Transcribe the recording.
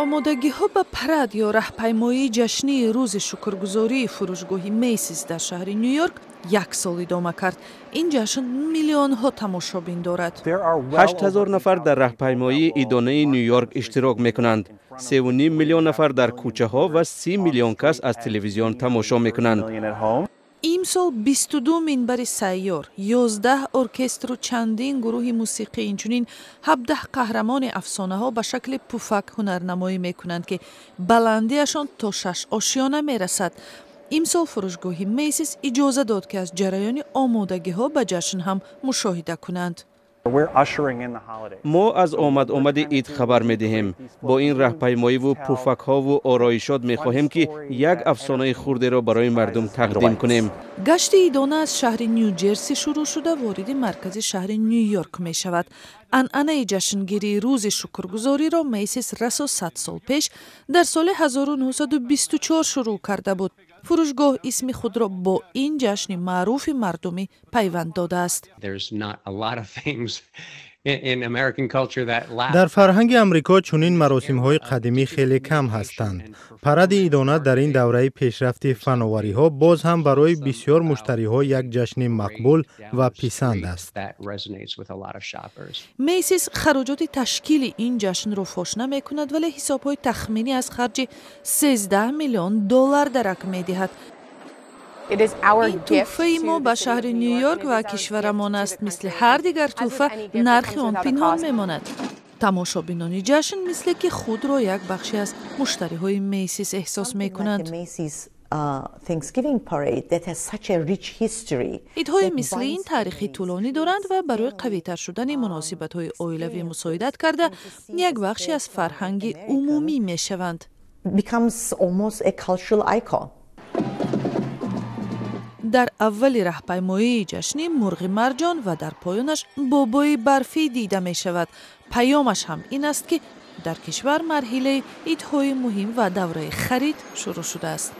Омодагиҳо ба парад ё раҳпаймоии ҷашнии Рӯзи шукргузории фурӯшгоҳи Мейсис дар шаҳри Ню-Йорк як сол идома кард. Ин ҷашн миллионҳо тамошобин дорад. 8000 нафар дар раҳпаймоии идонаи Ню-Йорк иштирок мекунанд. 3,5 миллион нафар дар кӯчаҳо ва 30 миллион кас аз телевизион тамошо мекунанд. Имсол 22 минбари сайёр, 11 оркестру чандин гурӯҳи мусиқӣ, инчунин 17 қаҳрамони афсонаҳо ба шакли пуфак ҳунарнамоӣ мекунанд, ки баландиашон то шаш ошёна мерасад. Имсол фурӯшгоҳи Мейсис иҷоза дод, ки аз ҷараёни омодагиҳо ба ҷашн ҳам мушоҳида кунанд. Мо аз омад-омади ид хабар медиҳем. Бо ин раҳпаймоиву пуфакҳову ороишот мехоҳем, ки як афсонаи хурдеро барои мардум тақдим кунем. Гашти идона аз шаҳри Ню-Ҷерси шурӯъ шуда, вориди маркази шаҳри Ню-Йорк мешавад. Анъанаи ҷашнгирии Рӯзи шукргузориро Мейсис расо 100 сол пеш, дар соли 1924 шурӯъ карда буд. Фурӯшгоҳ исми худро бо ин ҷашни маъруфи мардумӣ пайванд додааст. Дар фарҳанги Амрико чунин маросимҳои қадимӣ хеле кам ҳастанд. Паради идона дар ин давраи пешрафти фановариҳо боз ҳам барои бисёр муштариҳо як ҷашни мақбул ва писанд аст. Мейсис хароҷоти ташкили ин ҷашнро фош намекунад, вале ҳисобҳои тахминӣ аз харҷи 13 миллион доллар дарак медиҳад. Ин тӯҳфаи мо ба шаҳри Ню-Йорк ва кишварамон аст. Мисли ҳар дигар тӯҳфа, нархи он пинҳон мемонад. Тамошобинони ҷашн мисле ки худро як бахше аз муштариҳои Мейсис эҳсос мекунанд. Идҳои мисли ин таърихи тӯлонӣ доранд ва барои қавитар шудани муносибатҳои оилавӣ мусоидат карда, як бахше аз фарҳанги умумӣ мешаванд. Becomes almost a cultural icon. Дар аввали раҳпаймоии ҷашнӣ мурғи марҷон ва дар поёнаш бобои барфӣ дида мешавад. Паёмаш ҳам ин аст, ки дар кишвар марҳилаи идҳои муҳим ва давраи харид шурӯъ шудааст.